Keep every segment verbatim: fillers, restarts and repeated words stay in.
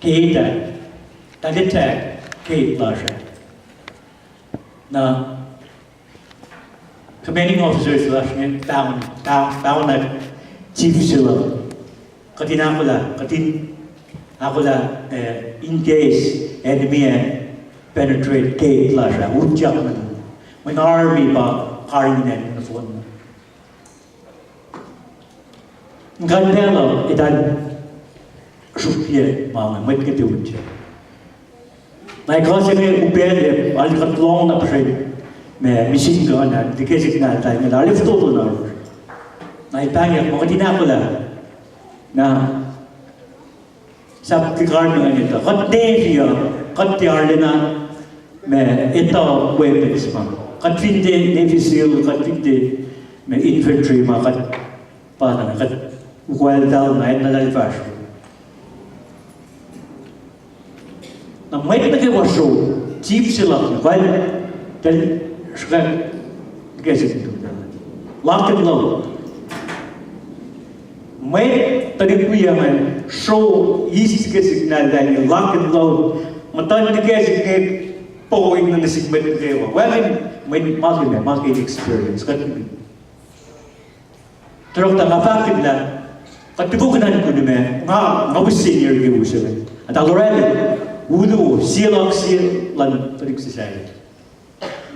Kate ah, tahleta Kate lasr ah. Na commanding officers lasr inge pahngon, pah-, pahngon chief se luhk. Kuht in ahkolah, kuht in ahkolah, eh, in case enemy ah penetrate Kate lasr ah, utyak nuh. Mweyen army pa karihngihn acn nohfohn. Ngan pacl uh, eltahl sruokyac ma inge, mwet inge tiac utyak. Na ekuh se inge upac, arlac kuht lohng na puhsren ma machine gun ah, liki signal tahl inge, arlac fototo na. Na el pahngyuck muh kuht in ahkolah. Na sahp ke karihngihn etuh, kuht Navy uh, kuht tiac arulacna ma etuh weapons ma. Kuht fin tiac Navy SEAL, kuht fin tiac ma infantry ma, kuht pa na, kuht ukwacltahl na, enenuh eltahl fahsr. Na mwet nuh kwewa sro, chief se luhk, kuh, eltahl sruhkwack ke se, lock and load. Mwet tuhlihk wiyac inge sro, eis ke signal, lock and load. Muhtuhn ke se inge, point nuh sin mwet nuh kwewa. Wacngihn, mweyen ma ke, ma ke experience kuht. Tuhsruhktuh nga fahk lah, kuht topuk nuh in kuh ma, nga, nga use senior ke use inge. Eltahl orwaclah ulu, sie luhk sie luhn tuhlihk se sahyac.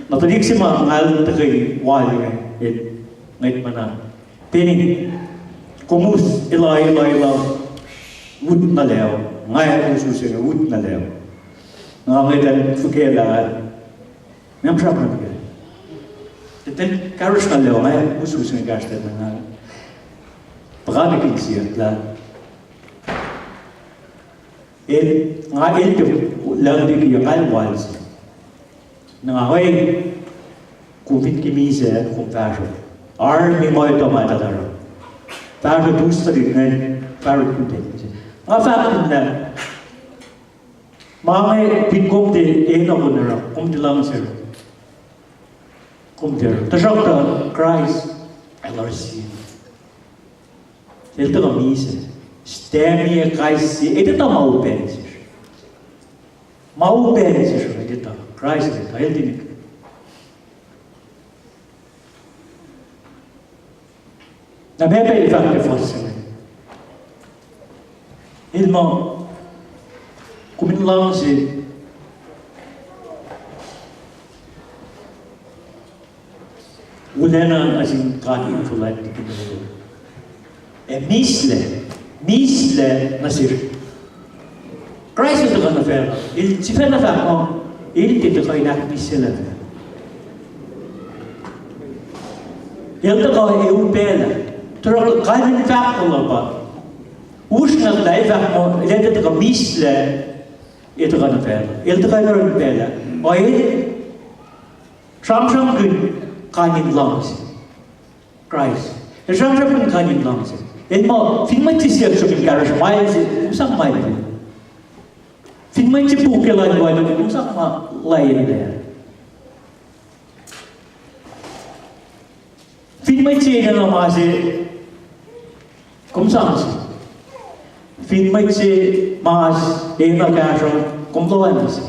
Na tuhlihk se ma nga el tuhkweni wal inge, el ngwet ma na. Peni, kom us, elah, elah, elah, ut nuh loh, nga ac us use inge, ut nuh loh. Nga ngwet an fuhkah lah, nga sramsram nuh ke, eltahl kahsruh nuh loh, nga ac us use inge kahsruh nuh loh. Puhkantwen siyuck lah, el, nga el tiac luhngse ke, nga el wal se. Na nga, oi, kom fin ke misac, kom fahsruh. Army ma etuh ma eltahl oruh. Fahsruh, us tuhlihk inge, fahsruh, kom fin. Nga fahk lah, ma inge fin kom tiac enenuh kom in oruh, kom tiac luhngse, kom tiac oruh. Tuhsruhktuh Kraist el oruh sie. El tuhkuh misac. Stami kais sie, etuh ma upac sesr. Ma upac sesr etuh, Kraist etuh, el tiac. Na meac pa el fahk ke fuhs se inge? El muh, kom in luhngse wolacna nuh sin God in fuhlwact liki nuh sum. Ac mislac, mislac nuh sesr. Kraist el tuhkuh nuh facluh, el sifacna fahk muh, el tiac tuhkuh in ahkmihsyelah. El tuhkuh ac upaclah. Tuhsruhk kalmacn fahk lal pa, usrnguck lah el fahk muh, el tiac tuhkuh mislac, el tuhkuh nuh facluh. El tuhkuh in oruh in paclah. Ac el sramsramkihn kain in luhngse. Kraist el sramsramkihn kain in luhngse. El muh fin mwet se siyuck sum in kahsruh ma el se, kom sang ma el. Fin mwet se puk ke lainuhl, kom sang ma lainuhl. Fin mwet se enenuh ma se, kom sang se. Fin mwet se ma enenuh kahsruh, kom lohacng se.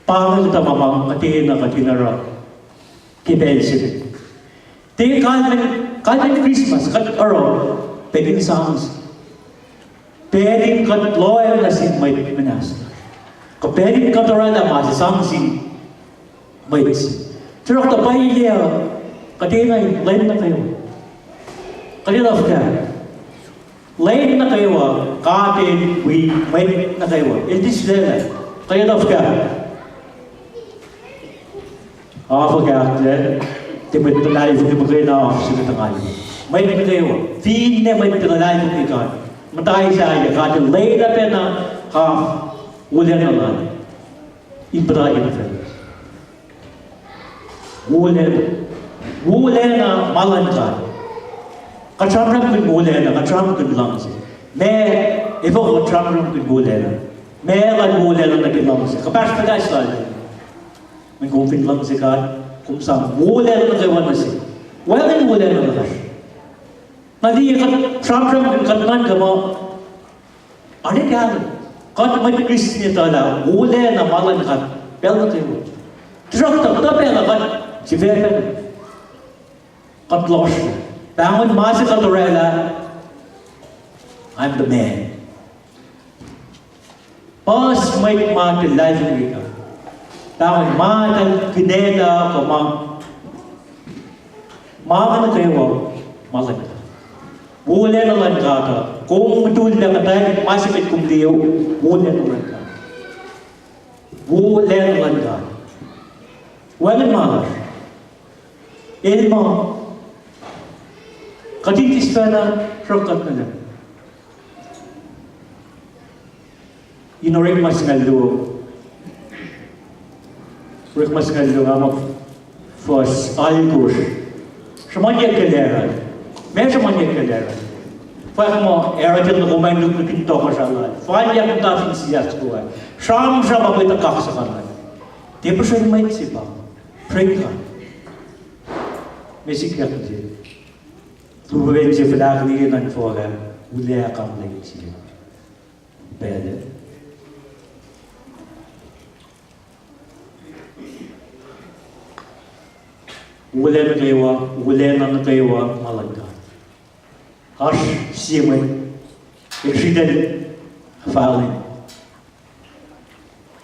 Pa inge kuhtuh ma ma kuht enenuh kuht in oruh ke pacl se inge. Tiac kalmacn, kalmacn Christmas kuht oruh pacl in sang se, pacl in kuht lohacng nuh sin mwet muhnahs, kuh pacl in kuht orwaclah ma se sang sin mwet se. Tuhsruhktuh pwacye, kuht enenuh lwen nuh kwewa. Kuht etuh fuhkah? Lwen nuh kwewa God el wi mwet nuh kwewa. El tiac sulaclah. Kuht etuh fuhkah? Af fuhkah lah, tiac mwet luhlahlfongi muhkwena af se kuhtuh ngal. Mwet nuh kwewa, finne mwet luhlahlfongi God, muhta sahyac, God el lwelah pacna kaf wolacna lal in puhtatlac nuh facluh. Wolacna. Wolacna ma luhn God. Kuht sramsramkihn wolacna, kuht sramsramkihn luhngse. Meac, efuh kuht sramsramkihn wolacna? Meac lal wolacna nuh ke luhngse? Kuhpahsr fuhkah lal? Mweyen kom fin luhngse God, kom sang wolacna nuh kwewa nuh sel. Wacngihn wolacna lasr. Na liye kuht sramsramkihn, kuht nuhnkuh muh kahlwem. Kuht mwet Kristin etuh lah wolacna ma luhn God pacl nuh kwewa. Tuhsruhktuh, tuh pacl uh kuht sifacna, kuht lohsr. Pahngon ma se kuht orwaclah, I'm the man. Puhs mwet ma ke luhlahlfongi uh, pahngon ma eltahl kuhnaclah kuh ma, ma nuh kwewa ma luhn God. Wolacna luhn God uh, kom mutullac kuhtuh, ma se met kom liye, wolacna luhn God. Wolacna luhn God. Wacngihn ma lasr. El ma, kuht in sifacna sruhk kuht nuh lah. In Orekma singucul luo. Orekma singucul luo, nga muh fuhs alkosr. Sruhmuhnyuck ke Leum. Meac sruhmuhnyuck ke Leum? Fahk muh, Eruh tiac nuh kom ac nuknuk in tohkohsrahi lal. Falyak muhta fin siyacs ko ah. Sramsram ac mwet uh kaksakuhnuhl. Tiac puhsren mwet se pa, puhsren God. Meac sikyak nuh se? Lihpufacn se fuhlahk liye nuhnkuh lah, Ulac kang liki sila. Pacl ah, wolacna nuh kwewa, wolacna nuh kwewa ma luhn God. Oasr sie mwet, el sritacl violin.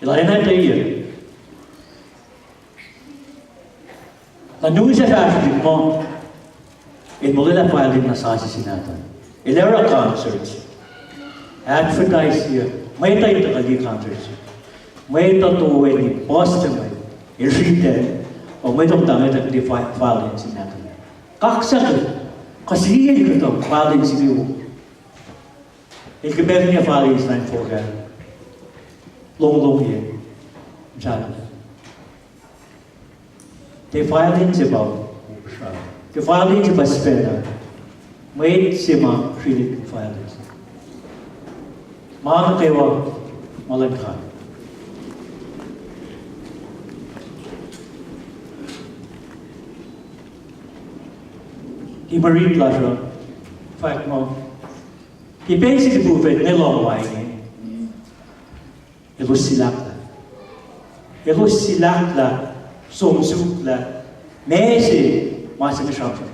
El arulacna etuh. Na news ah fahsrwelihk muh el molwelah violin na sasuc se nahtuhl. El oruh concert. Advertise-i, mwet uh in tuhkuh liye concert. Mwet uh toeni, puhs se mwet, el sritacl, o mwet uh muhta ngwetacng liye vi-, violin se nahtuhl. Kaksak, kuh sie el kuhtuh violin se inge wo. El kihpacngihn violin se na in fohk ah, longlong ye, sahp tiac violin se pa, tiac violin se pa sifacna. Mwet se ma sritacl violin se. Ma nuh kwewa ma luhn God. Ke mwe rit lasr uh fahk muh, ke pacl se lihpufacn inge lohng wa inge, elos silahklahk. Elos silahklahk, som suk lah, meac se ma se inge sramsram.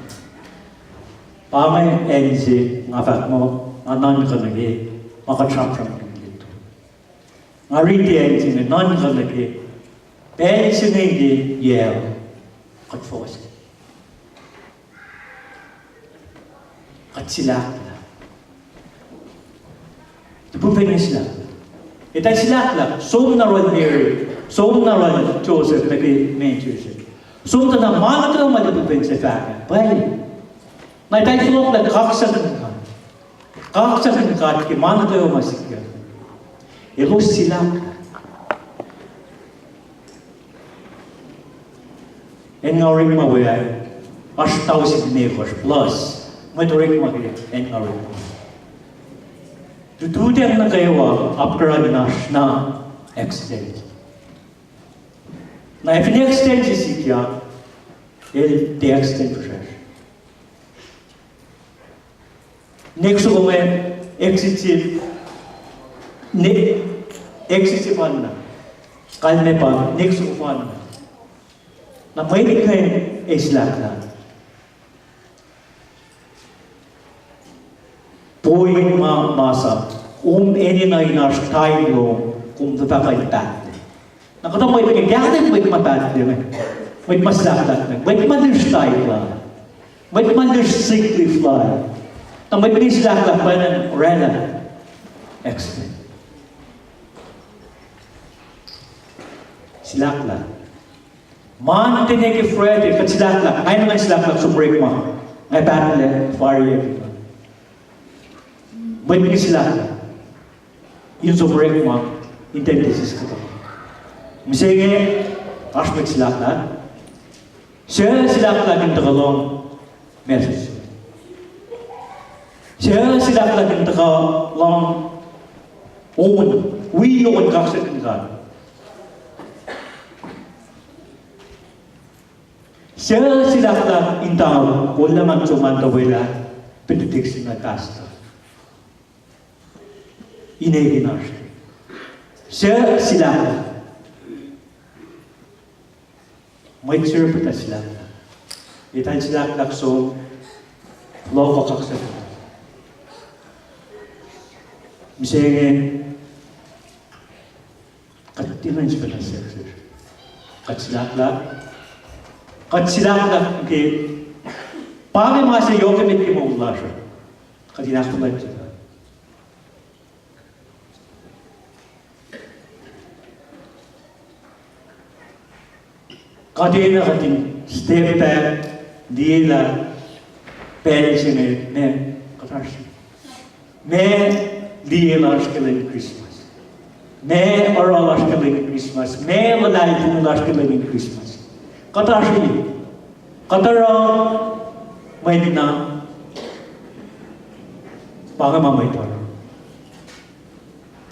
Pa inge acn se nga fahk muh, nga nuhnkuh nuh ke ma kuht sramsramkihn ke. Nga riti acn se inge, nuhnkuh nuh ke pacl se inge ke yac, kuht fohs, kuht silahklahk. Lihpufacn inge silahklahk. Eltahl silahklahk, som na run Mary, som na run Joseph, nuh ke manger se. Som tuh na ma nuh kwewa ma lihpufacn se fahk ah, pwacye. Na eltahl fohlohklac kaksakihn God. Kaksakihn God ke ma nuh kwewa ma sikyak. Elos silahklahk. Acn nga orekma we ah, oasr tausin limekohsr plus mwet orekma ke acn nga orekma. Lututacng nuh kwewa apkuhran in oasr na accident. Na fin accident se sikyak, el tiac accident fihsracsr. Next soko inge, exit se, ne-, exit se pa na. Kalmac pa, next soko pa na. Na mwet inge ac silahklahk. Point ma masap, kom enenuh in oasr time lom, kom tuh fahk in pahtlac. Na kuhtuh mwet inge, kahsruh mwet ma pahtlac, mwet ma silahklahk, mwet ma lir style lal, mwet ma lir sickly fly. Na mwet ma silahklahk pa na oraclah accident. Silahklahk. Monday nuh ke Friday, kuht silahklahk, nga enenuh silahklahk som orekma, nga pahtlac fariyac. Mwet ma silahklahk in som orekma, in ten disease kuhtuh. Mihsenge, oasr mwet silahklahk. Suc silahklahk in tuhkuh lohng message? Suc silahklahk in tuhkuh lohng on, wi on kaksakihn God? Suc silahklahk in tuhkuh, kol lah ma som an tuh welah benediction na pastor? Ine ke nasr. Suc silahklahk? Mwet se oruh pahtuh silahklahk. Eltahl silahklahk som, loh kuh kaksak. Mihsenge, kuht tiac kuh in sifacna siyuck sesr. Kuht silahklahk. Kuht silahklahk ke pa inge ma se yohk emet ke moul lasr uh. Kuht in ahkfuhlwactye. Kuht enenuh kuht in step back, liye lah pacl se inge, meac kuht oasr, meac liye lasr ke lwen Christmas, meac oruh lasr ke lwen Christmas, meac luhlahlfongi lasr ke lwen Christmas. Kuht oasr, kuht oruh mwet na, pa inge ma mwet oruh.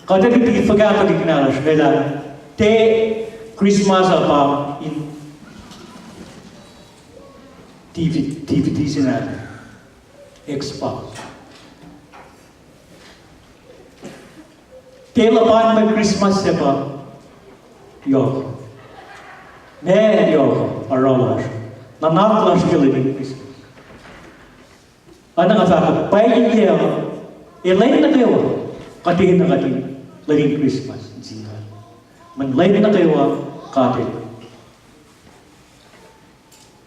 Kuht ac kihtin fuhkah tuhlihk nahtuhsr, meac lah, tiac Christmas uh pa in D V D, D V D se na, Xbox. Tiac luhpan mwe Christmas se pa yohk. Meac yohk oruh lasr, nuhnak lasr ke lwen Christmas. Oacna nga fahk, pwacye, ac lwen nuh kwewa kuht enenuh kuht in lwen Christmas nuh sin God. Mweyen lwen nuh kwewa God El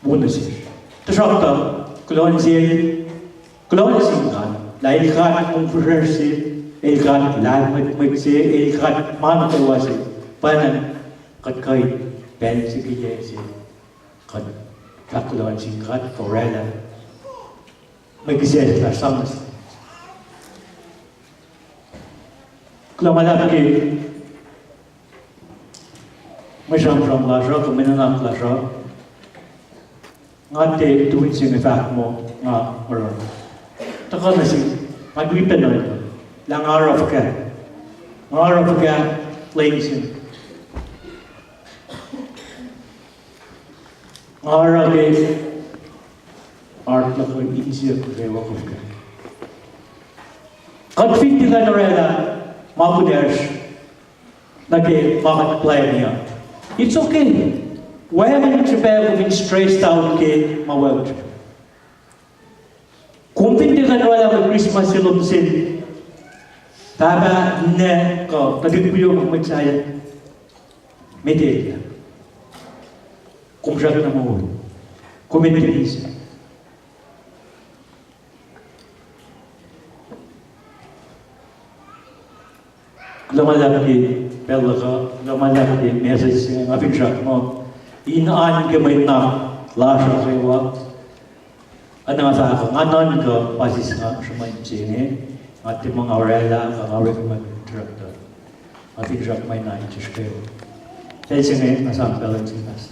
wo nuh sesr. Tuhsruhktuh, kuloh nuh sel, kuloh nuh sin God lah El God mongfihsrwacsr se, El God lahlmwetmwet se, El God ma nuh kwewa se. Pwacnwacng kuht kuh in, pacl se ke yac se, kuht fahk kuloh nuh sin God, kuh orwaclah mwe kihsac lasr sang nuh sin. Kuloh ma luhlahp ke mwe sramsram lasr uh, kuh mwe nuhnak lasr uh. Nga tiac tui se inge fahk muh nga oruh. Tuhkuh nuh sihk, nga wi pacna lah nga oruh fuhkah. Nga oruh fuhkah lwen se inge. Nga oruh ke heart luhk uh, insiyuck nuh kwewa kuh fuhkah. Kuht fin tiac kuh in orwaclah ma kunacsr nuh ke ma kuht plwacni uh, it's okay. Wacngihn srihpac kom in stressed out ke ma wacngihn srihpac. Kom fin tiac kuh in orwaclah mwe Christmas se lom sel pahpah, ninac, kuh tuhlihk wiyuck, mwet sahyac, met liki kom srackna moul, kom enenuh in se. Kuloh ma luhlahp ke pacl luhk uh, kuloh ma luhlahp ke message se inge. Nga finsrak muh in oan ke mwe nuhnak lasr uh kwewa. Oacna nga fahk, nga nuhnkuh pa sisnga sruhmuhn se inge, nga tiac muh nga orwaclah kuh nga orek ma director. Nga finsrak mwe nuhnak sesr kwewa. Pacl se inge nga sang pacl in sinas.